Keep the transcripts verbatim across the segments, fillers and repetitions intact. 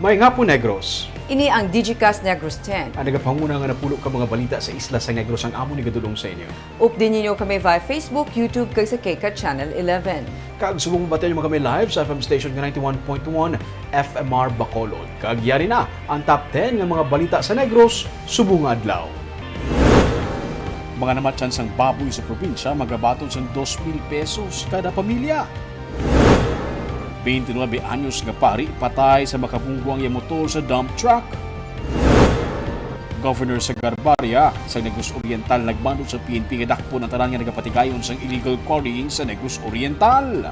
Maayong hapon, Negros. Ini ang Digicast Negros ten. Ang nagapahanguna nga napulo ka mga balita sa isla sa Negros ang amon igadul-ong sa inyo. Updi ninyo kami via Facebook, YouTube, kag sa KCAT Channel eleven. Kag subong mabatian nyo man kami live sa F M station nga ninety-one point one F M R Bacolod. Kag yari na ang top ten nga mga balita sa Negros subong nga adlaw. Mga namatyan sang baboy sa probinsya magabaton sang dos mil pesos kada pamilya. Twenty-nine anyos nga pari patay sa makabungguang iya motor sa dump truck. Governor Sagar Barria sa Negros Oriental nagmando sa P N P nga dakpon ang tanan nga nagapatigayon sang illegal quarrying sa Negros Oriental.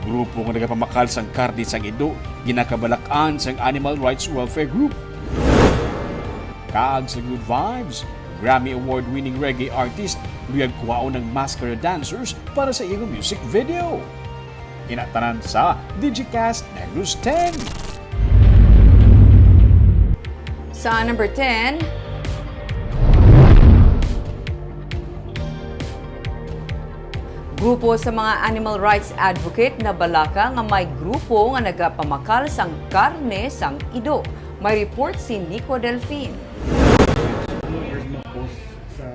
Grupo nga nagapamakal sang karne sang ido ginakabalak-an sang Animal Rights Welfare Group. Kag sa Good Vibes, Grammy Award-winning reggae artist luyag kuhaon ang Mascara Dancers para sa iyang music video. Ina tanan sa Digicast Negros ten. Sa number ten, grupo sa mga animal rights advocate nabalaka nga may grupo nga nagapamakal sang karne sang ido. May report si Nico Delfin.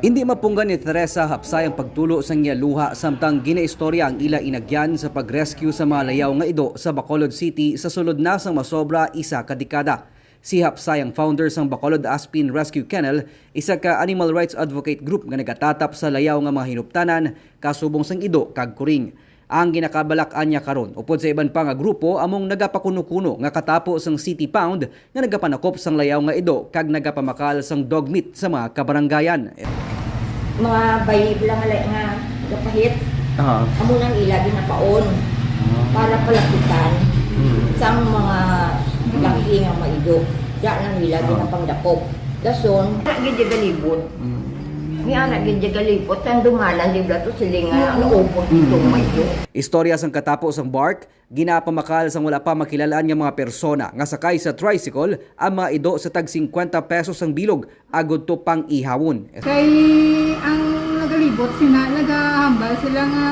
Indi mapunggan ni Teresa Hapsay ang pagtulo sang iya luha samtang ginaistorya ang ila inagyan sa pag-rescue sa mga layaw nga ido sa Bacolod City sa sulod na sang masobra isa ka dekada. Si Hapsay ang founder sang Bacolod Aspin Rescue Kennel, isa ka animal rights advocate group nga nagatatap sa layaw nga mga hinuptanan kasubong sang ido kag kuring. Ang ginakabalak-an niya karon, upod sa iban pa nga grupo, among nagapakuno-kuno nga katapo sang City Pound nga nagapanakop sang layaw nga ido kag nagapamakal sang dog meat sa mga kabarangayan. Mga bayib lang nga, nga gapahit, Aha. amo nang ila ginapaon Ah. para palapitan Hmm. sang mga Hmm. laki nga maido. Diyan lang nila Ah. ginapangdakop. Dason, wala gid galibot. Hmm. Ni ana gid galibot, sang dumalan di bala to sila nga Ah. naubos Hmm. itong maido. Istorya sang katapo sang bark, ginapamakal sang wala pa makilal-an nga mga persona nga sakay sa tricycle ang mga ido sa tag singkwenta pesos ang bilog agud to pang-ihawon. Kay ang nagalibot sina, nagahambal sila nga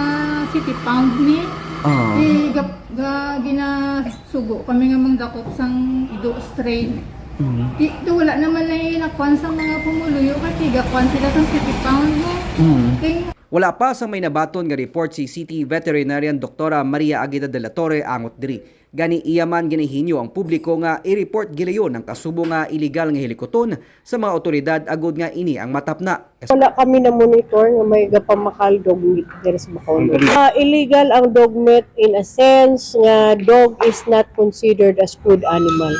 city pound ni. Ah. Di ga, ga, ginasugo kami nga mangdakop sang ido stray. Mm. Di, di wala naman na nakuan sa mga pumuluyo kay tigakuan sila sang city pound mo. Mm. Kay Wala pa sang may nabaton nga report si City Veterinarian Doktora Maria Agueda de la Torre angot diri. Gani iya man ginahinyo ang publiko nga i-report gilayon ang kasubo nga iligal nga hilikuton sa mga awtoridad agud nga ini ang matapna. Wala kami na-monitor nga may gapamakal dog meat diri sa Bacolod. Ah, illegal ang dog meat in a sense nga dog is not considered as food animal.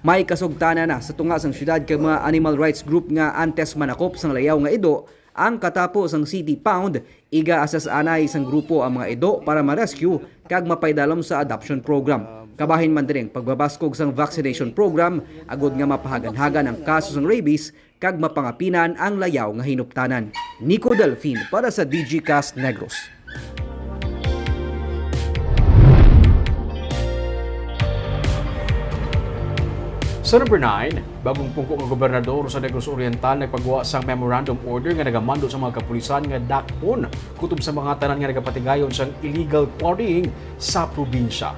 May kasugtanan na sa tunga sang syudad kag mga animal rights group nga antes manakop sang layaw nga ido, Ang katapo sang City Pound, iga asas anay sang grupo ang mga ido para ma-rescue kag mapaidalom sa adoption program. Kabahin man diri ang pagbabaskog sang vaccination program agud nga mapahaganhagan ang kaso sang rabies kag mapangapinan ang layaw nga hinuptanan. Nico Delfin para sa Digicast Negros. Sa number nine, bagong pungko nga gobernador sa Negros Oriental nagpagwa sang memorandum order nga nagamando sa mga kapulisan nga dakpon kutob sa mga tanan nga nagapatigayon sang illegal quarrying sa probinsya.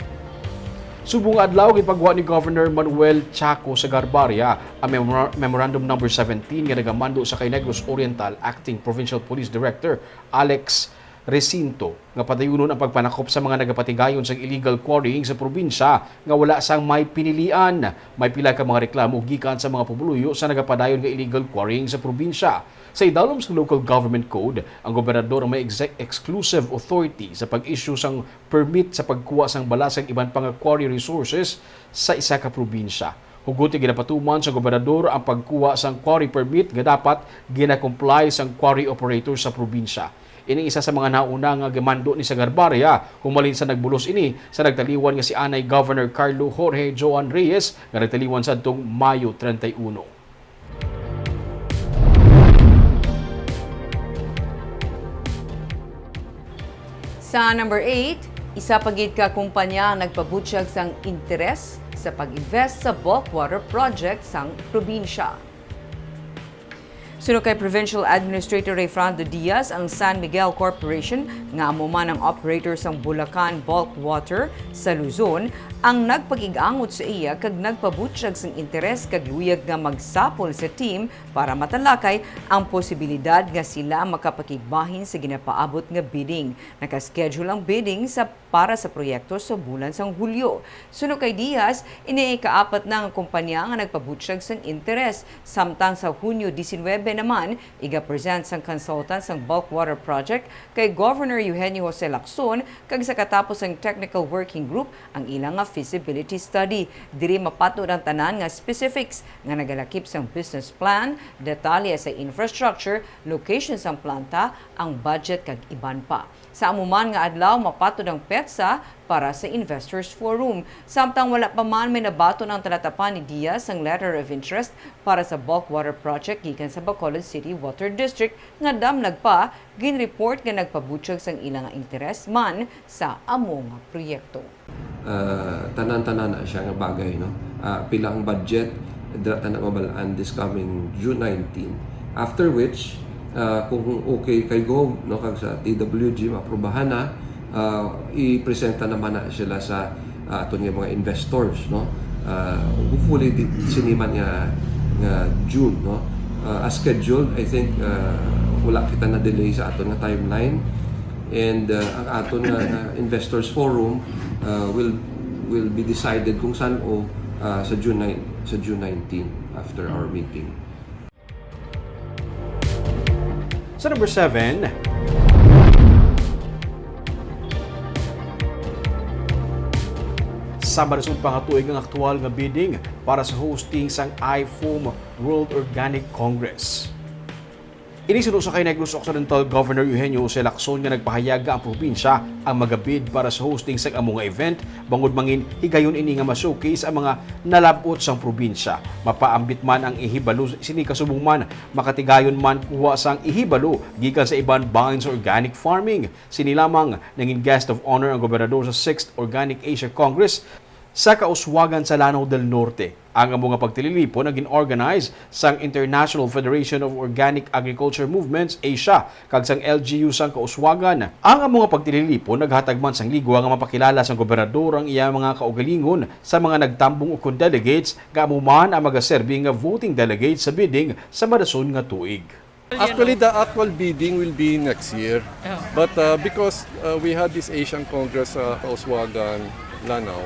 Subong nga adlaw, gipagwa ni Governor Manuel Chaco Sagarbarria ang memora- Memorandum Number seventeen nga nagamando sa kay Negros Oriental Acting Provincial Police Director Alex Recinto nga padayunon ang pagpanakop sa mga nagapatigayon sang illegal quarrying sa probinsya nga wala sang may pinilian. May pila ka mga reklamo gikan sa mga pumuluyo sa nagapadayon nga illegal quarrying sa probinsya. Sa idalom sa Local Government Code, ang gobernador ang may exe- exclusive authority sa pag-issue sang permit sa pagkuha sang balas kag iban pa nga quarry resources sa isa ka probinsya. Hugot nga ginapatuman sa gobernador ang pagkuha sang quarry permit nga dapat gina-comply sang quarry operator sa probinsya. Ini isa sa mga nauna nga gimando ni Sagarbarria, humalin sa nagbulos ini sa nagtaliwan nga si anay Governor Carlo Jorge Joan Reyes nga nagtaliwan sadtong Mayo treinta y uno. Sa number eight, isa pa gid ka kumpanya ang nagpabutyag sang interes sa pag-invest sa bulk water project sang probinsya. Suno kay Provincial Administrator Rayfrando Diaz, ang San Miguel Corporation, nga amo man ang operator sang Bulacan Bulk Water sa Luzon, ang nagpakig-angot sa iya kag nagpabutyag sang interes kag luyag nga magsapol sa team para matalakay ang posibilidad nga sila ang makapakigbahin sa ginapaabot nga bidding. Naka-schedule ang bidding sa, para sa proyekto sa bulan sang Hulyo. Suno kay Diaz, ini ang ikaapat na nga kumpanya nga nagpabutyag sang interes, samtang sa Hunyo diecinuebe naman, iga-present sang consultant sang bulk water project kay Governor Eugenio Jose Lacson, kag sa katapos sang technical working group ang ila nga feasibility study. Diri mapatod ang tanan nga specifics nga nagalakip sang business plan, detalye sa infrastructure, location sang planta, ang budget kag iban pa. Sa amo man nga adlaw, mapatod ang petsa para sa Investors Forum. Samtang wala pa man may nabaton ang talatapan ni Diaz sang letter of interest para sa bulk water project gikan sa Bacolod City Water District nga damlag pa, ginreport nga nagpabutyag sang ila nga interes man sa amo nga proyekto. Ah, tanan-tanan na siya nga bagay, no? Ah, pila ang budget, dira ta na mabal-an this coming June nineteen. After which, ah, kung okay kay Gov, no, kag sa T W G, maaprubahan na, ah, ipresenta naman na sila sa, ah, aton nga mga investors, no? Ah, hopefully, di, sini man nga, nga June, no? Ah, as scheduled, I think, ah, wala kita na delay sa aton nga timeline. And, uh, ang aton nga, nga Investors Forum, uh, will, will be decided kung san-o, uh, sa June nine, sa June nineteen, after our meeting. Sa number seven, sa madason pa nga tuig ang aktual nga bidding para sa hosting sang IFOAM World Organic Congress. Ini suno sa kay Negros Occidental Governor Eugenio Jose Lacson nga nagpahayag nga ang probinsya ang magabid para sa hosting sang amo nga event, bangod mangin higayon ini nga ma-showcase ang mga nalab-ot sang probinsya. Mapaambit man ang ihibalo sini, kasubong man makatigayon man kuha sang ihibalo gikan sa iban bahin sa organic farming. Sini lamang, nangin guest of honor ang gobernador sa Sixth Organic Asia Congress sa Kauswagan sa Lanao del Norte. Ang amo nga pagtililipon ang gin-organize sang International Federation of Organic Agriculture Movements, Asia, kag sang L G U sang Kauswagan. Ang amo nga pagtililipon naghatag man sang ligwa nga mapakilala sang gobernador ang iya mga kaugalingon sa mga nagtambong ukon delegates nga amo man ang magaserbi nga voting delegates sa bidding sa madason nga tuig. Actually, the actual bidding will be next year. Oh. But, uh, because, uh, we had this Asian Congress sa Kauswagan, Lanao,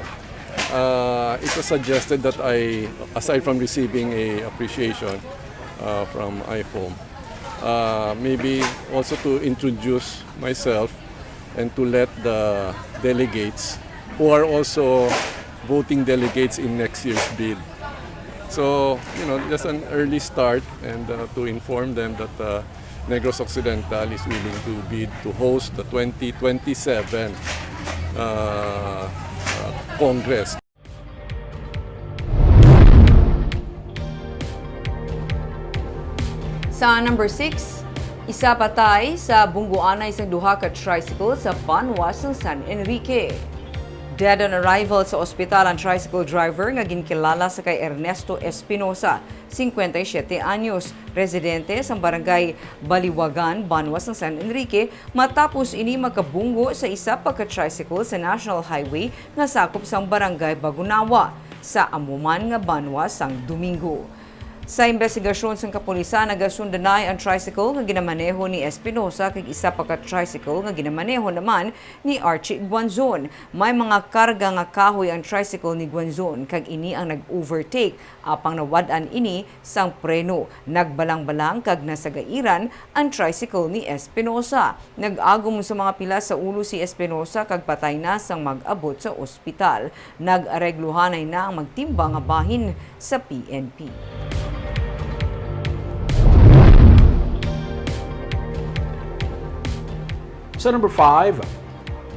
uh, it was suggested that I, aside from receiving a appreciation, uh, from IFOAM, uh, maybe also to introduce myself and to let the delegates who are also voting delegates in next year's bid. So, you know, just an early start and, uh, to inform them that, uh, Negros Occidental is willing to bid to host the twenty twenty-seven, uh, uh, Congress. Sa number six, isa patay sa bunggoanay sang duha ka tricycle sa banwa sang San Enrique. Dead on arrival sa ospital ang tricycle driver nga ginkilala sa kay Ernesto Espinosa, cincuenta y siete anyos, residente sa barangay Baliwagan, banwa sang San Enrique, matapos ini makabunggo sa isa pa ka tricycle sa National Highway nga sakop sang barangay Bagunawa, sa amo man nga banwa sang Domingo. Sa imbestigasyon sang kapulisan, nagasundanay ang tricycle nga ginamaneho ni Espinosa kag isa pa ka tricycle nga ginamaneho naman ni Archie Guanzon. May mga karga nga kahoy ang tricycle ni Guanzon, kag ini ang nag-overtake, apang nawad-an ini sang preno. Nagbalang-balang kag nasagairan ang tricycle ni Espinosa. Nag-agom sa mga pilas sa ulo si Espinosa kag patay na sang mag-abot sa ospital. Nag-aregluhanay na ang magtimba nga bahin sa P N P. Sa number five,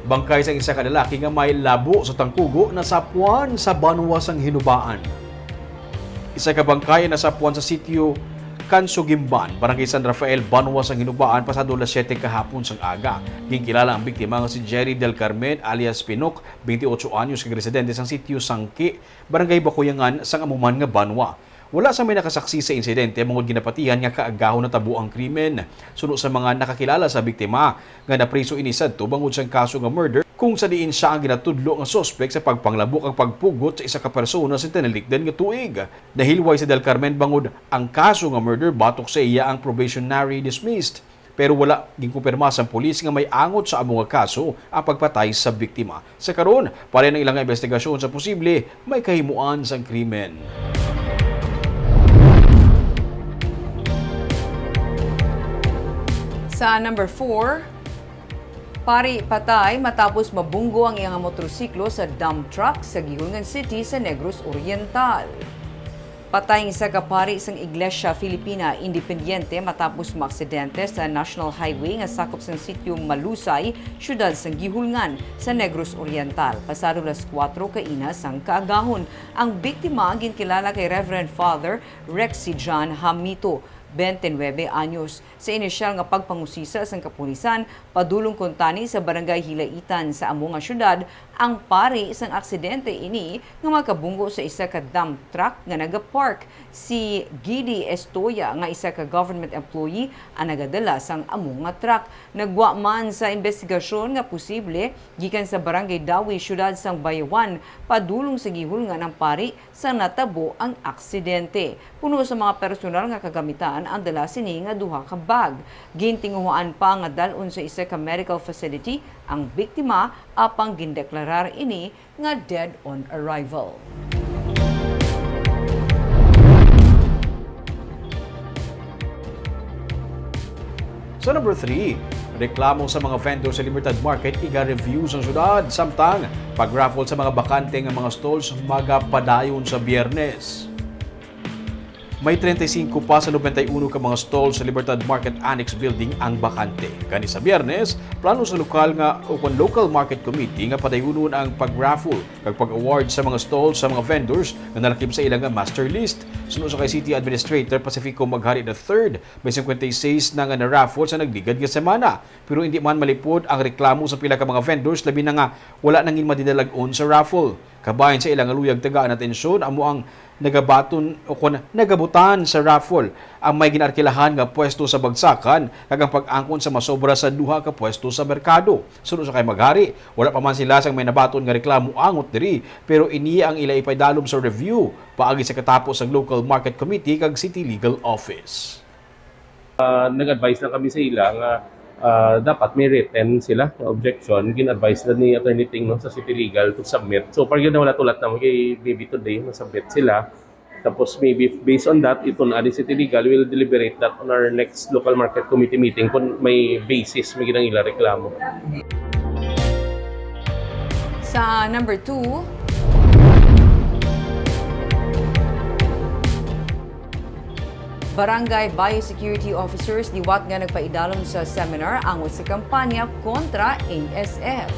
bangkay sang isa ka lalaki nga may labo sa tangkugo nasapwan sa banwa sang Hinubaan. Isa ka bangkay ang nasapwan sa sitio Kansugimban, Barangay San Rafael, banwa sang Hinubaan, pasado alas siyete kahapon sang aga. Ginkilala ang biktima nga si Jerry Del Carmen alias Pinok, twenty-eight anyos, kag residente sang sitio Sangki, Barangay Bakuyangan, sang amo man nga banwa. Wala sang may nakasaksi sa insidente, bangod ginapatihan nga kaagahon natabo ang krimen. Suno sa mga nakakilala sa biktima, nga napriso ini sadto bangod sang kaso nga murder, kung sa diin sia ang ginatudlo nga suspek sa pagpanglabo kag pagpugot sa isa ka persona sa tinalikdan nga tuig. Nahilway si Del Carmen bangod ang kaso nga murder batok sa iya ang probationary dismissed. Pero wala ginkumpirma sang pulis nga may angot sa amo nga kaso ang pagpatay sa biktima. Sa karon, pa rin ang ilang investigasyon sa posible may kahimuan sang krimen. Sa number four, pari patay matapos mabunggo ang iyang motorsiklo sa dump truck sa Guihulngan City sa Negros Oriental. Patay ang isa ka pari sang Iglesia Filipina Independiente matapos maaksidente sa National Highway nga sakop sang sitio Malusay, siyudad sang Guihulngan, sa Negros Oriental, pasado las kuwatro kaina sang kaagahon. Ang biktima ginkilala kay Reverend Father Rexy John Hamito, twenty-nine anyos. Sa inisyal nga pagpangusisa sang kapulisan, padulong kuntani sa Barangay Hilaitan sa amo nga siyudad, ang pari sang aksidente ini nga makabunggo sa isa ka dump truck nga nagapark. Si Gidi Estoya, nga isa ka government employee, ang nagadala sang amo nga truck. Nagwa man sa investigasyon nga posible gikan sa Barangay Dawi, siyudad sang Bayawan, padulong sa Guihulngan ang pari sang natabo ang aksidente. Puno sa mga personal nga kagamitan ang dala sini nga duha ka bag. Gintinguhaan pa nga dal-on sa isa ka medical facility ang biktima, apang gindeklarar ini nga dead on arrival. Sa number three, reklamo sa mga vendor sa Libertad Market iga-review sa syudad, samtang pag-raffle sa mga bakante nga mga stalls magapadayon sa Biyernes. May treinta y cinco pa sa noventa y uno ka mga stalls sa Libertad Market Annex Building ang bakante. Gani sa Biyernes, plano sa lokal nga o kon Local Market Committee nga padayonon ang pag-raffle kag pag-award sa mga stalls sa mga vendors nga nalakip sa ila nga master list. Suno sa kay City Administrator Pacifico Maghari the third, may cincuenta y seis na nga na-raffle sa nagligad nga semana, pero indi man malipod ang reklamo sa pila ka mga vendors, labi na nga wala nangin madinalag-on sa raffle. Kabahin sa ila nga luyag tagaan atensyon amo ang nagabaton o kon nagabutan sa raffle ang may ginarkilahan nga pwesto sa bagsakan kag ang pag-angkon sa masobra sa duha ka pwesto sa merkado. Suno sa kay Maghari, wala pa man sila sang may nabaton nga reklamo angot diri, pero ini ang ila ipaidalom sa review paagi sa katapos sang Local Market Committee kag City Legal Office. Ah, nag-advise lang kami sa ila nga, ah, dapat may written sila nga objection. Gin-advise na ni Attorney Ting, no, sa City Legal to submit. So far, yun na wala tulat naman kay maybe today masubmit sila. Tapos maybe based on that, ito na di City Legal will deliberate that on our next local market committee meeting kung may basis, may ginangila reklamo. Sa number two, Barangay Biosecurity Officers liwat nga nagpaidalom sa seminar angot sa kampanya kontra A S F.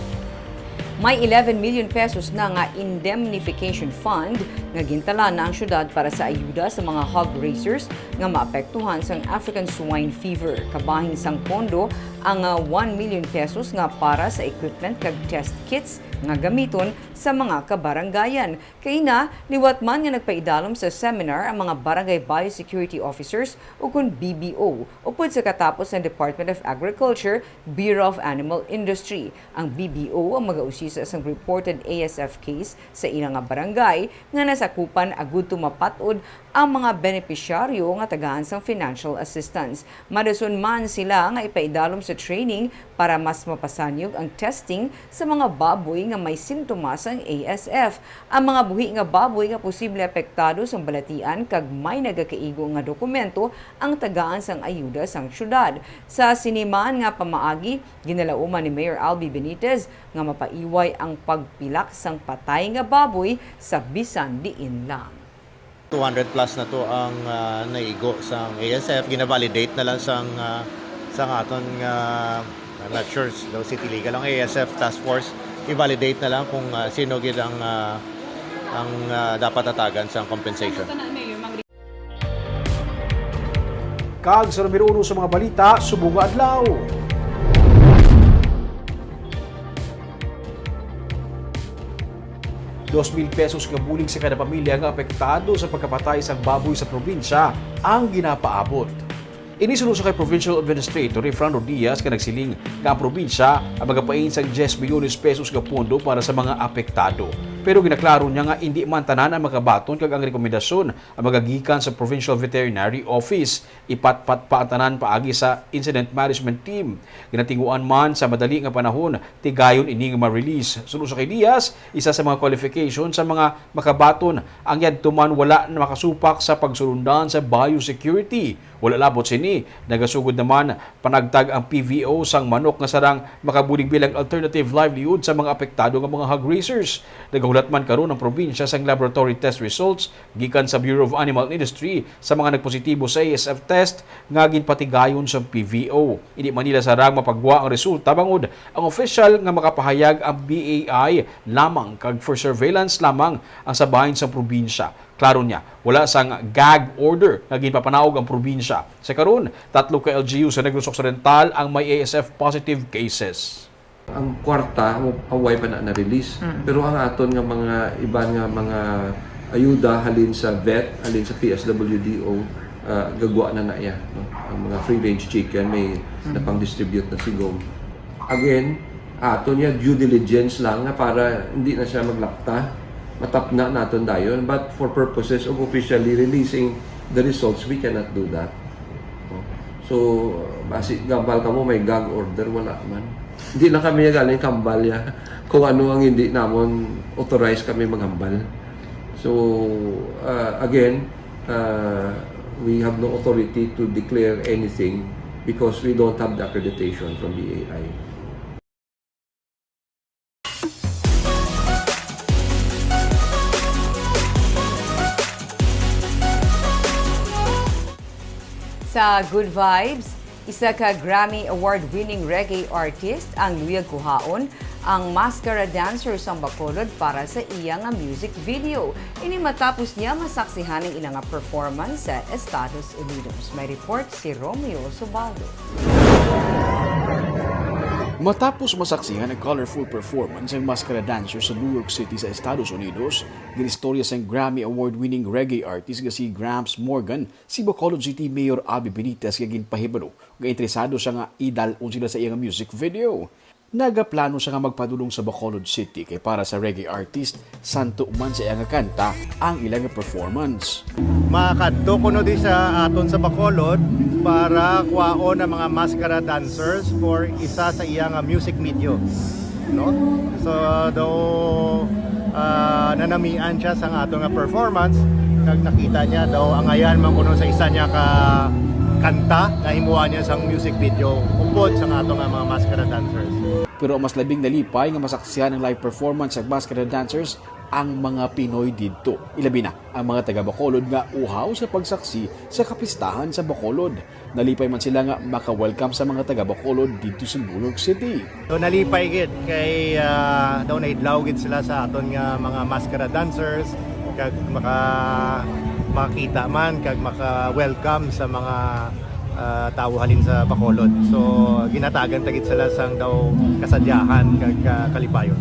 May eleven million pesos na nga indemnification fund nga gintala na ang syudad para sa ayuda sa mga hog raisers nga maapektuhan sang African Swine Fever. Kabahin sang pondo ang, ah, one million pesos nga para sa equipment kag test kits nga gamiton sa mga kabarangayan. Kaina, liwat man nga nagpaidalom sa seminar ang mga Barangay Biosecurity Officers, ukon B B O, upod sa katapos sang Department of Agriculture, Bureau of Animal Industry. Ang B B O ang magausisa sang reported A S F case sa ila nga barangay nga nasakupan agud to mapat-od ang mga benepisyaryo nga tagaan sang financial assistance. Madason man sila nga ipaidalom sa training para mas mapasanyog ang testing sa mga baboy nga may sintomas sang A S F. Ang mga buhi nga baboy nga posible apektado sang balatian kag may nagakaigo nga dokumento ang tagaan sang ayuda sang syudad. Sa sini man nga pamaagi, ginalauman ni Mayor Albi Benitez nga mapaiway ang pagpilak sang patay nga baboy sa bisan diin lang. Two hundred plus na to ang, ah, naigo sang A S F. Gina-validate na lang sang, ah, sang aton nga, I'm not sure, daw City Legal. Ang A S F task force, i-validate na lang kung, ah, sino gid ang, ah, ang, ah, dapat hatagan sang compensation. Kag sa numero uno sa mga balita, subong nga adlaw. Dos mil pesos nga bulig sa kada pamilya nga apektado sa pagkapatay sang baboy sa probinsya ang ginapaabot. Ini suno sa kay Provincial Administrator Efrain Rodias nga nagsiling nga ang probinsya ang magapain sang diyes milyones pesos nga pondo para sa mga apektado. Pero ginaklaro niya nga indi man tanan ang makabaton kag ang rekomendasyon ang magagikan sa Provincial Veterinary Office. Ipatpat pa ang tanan paagi sa Incident Management Team. Ginatinguan man sa madali nga panahon, tigayon ini nga ma-release. Suno sa kay Diaz, isa sa mga qualification sa mga makabaton ang yadto man wala na makasupak sa pagsulundan sa biosecurity. Wala labot sini, nagasugod naman panagtag ang P V O sang manok nga sarang makabulig bilang alternative livelihood sa mga apektado nga mga hog raisers. Nagahulat man karon ang probinsya sang laboratory test results gikan sa Bureau of Animal Industry sa mga nagpositibo sa A S F test nga ginpatigayon sang P V O. Indi man nila sarang mapagwa ang resulta bangod ang opisyal nga makapahayag ang B A I lamang kag for surveillance lamang ang sa bahin sang probinsya. Klaro niya, wala sang gag order nga ginpapanaog ang probinsya. Sa karon, tatlo ka L G U sa Negros Occidental ang may A S F positive cases. Ang kwarta, wa pa na na-release. Mm. Pero ang aton nga mga iban nga mga ayuda halin sa vet, halin sa P S W D O, ah, gagwa na na iya, no? Ang mga free-range chicken, may Mm. napang-distribute na sigom. Again, aton niya due diligence lang nga para hindi na siya maglapta, matapna naton dayon. But for purposes of officially releasing the results, we cannot do that. No? So, basi gambal kamo may gag order, wala man. Hindi lang kami galing kambal ya kung ano ang hindi namon authorized kami maghambal. So, uh, again, uh, we have no authority to declare anything because we don't have the accreditation from B A I. Sa Good Vibes, isa ka Grammy Award-winning reggae artist ang luyag kuhaon ang maskara dancer sang Bacolod para sa iya nga music video. Ini matapos niya masaksihan ang ila nga performance sa Estados Unidos. May report si Romeo Subaldo. Matapos masaksihan ang colorful performance ang maskara dancer sa New York City sa Estados Unidos, ginistorya sang Grammy Award-winning reggae artist nga si Gramps Morgan si Bacolod City Mayor Abby Benitez nga ginpahibalo nga interesado siya nga idal-on sila sa iyang music video. Nagaplano siya nga magpadulong sa Bacolod City kay para sa reggae artist, santo man sa iya nga kanta ang ila nga performance. Makadto kuno di sa aton sa Bacolod para kuhaon ang mga maskara dancers for isa sa iya nga music video, no? So, daw, ah, nanamian siya sa ato nga performance, kag nakita niya daw angayan man kuno sa isa niya ka kanta nga himuan niya sang music video upod sa ato nga mga maskara dancers. Pero ang mas labing nalipay nga masaksihan ang live performance sa maskara dancers ang mga Pinoy didto, ilabi na ang mga taga Bacolod nga uhaw sa pagsaksi sa kapistahan sa Bacolod. Nalipay man sila nga maka-welcome sa mga taga Bacolod didto sa New York City. So, nalipay gid kay, ah, daw naidlaw gid sila sa aton nga mga maskara dancers, kag maka-, makakita man kag maka-welcome sa mga, ah, tawo halin sa Bacolod. So, ginhatagan ta gid sila sang daw kasadyahan kag, ah, kalipayon.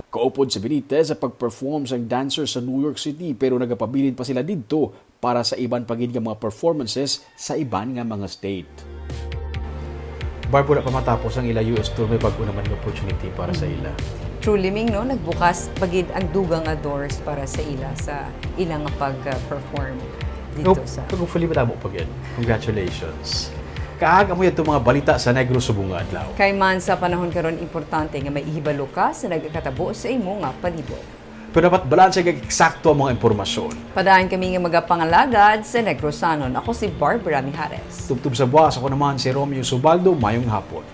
Kaupod si Benitez sa pag-perform sang dancer sa New York City, pero nagapabilin pa sila didto para sa iban pa gid nga mga performances sa iban nga mga state. Barb, wala pa matapos ang ila U S tour, may bag-o naman nga opportunity para sa ila. Truly, Ming, no? Nagbukas pa gid ang dugang nga doors para sa ila sa ilang pag-perform dito. Kag sa hopefully, madamo pa gid. Congratulations. Kaag, amo yadto mga balita sa Negros subong nga adlaw. Kay man sa panahon karon, importante nga may ihibalo ka sa nagakatabo sa imo nga palibot. Pero dapat balanse kag eksakto ang mga impormasyon. Padayon kami nga magapangalagad sa Negrosanon. Ako si Barbara Mijares. Tubtob sa buwas, ako naman si Romeo Subaldo. Mayong hapon.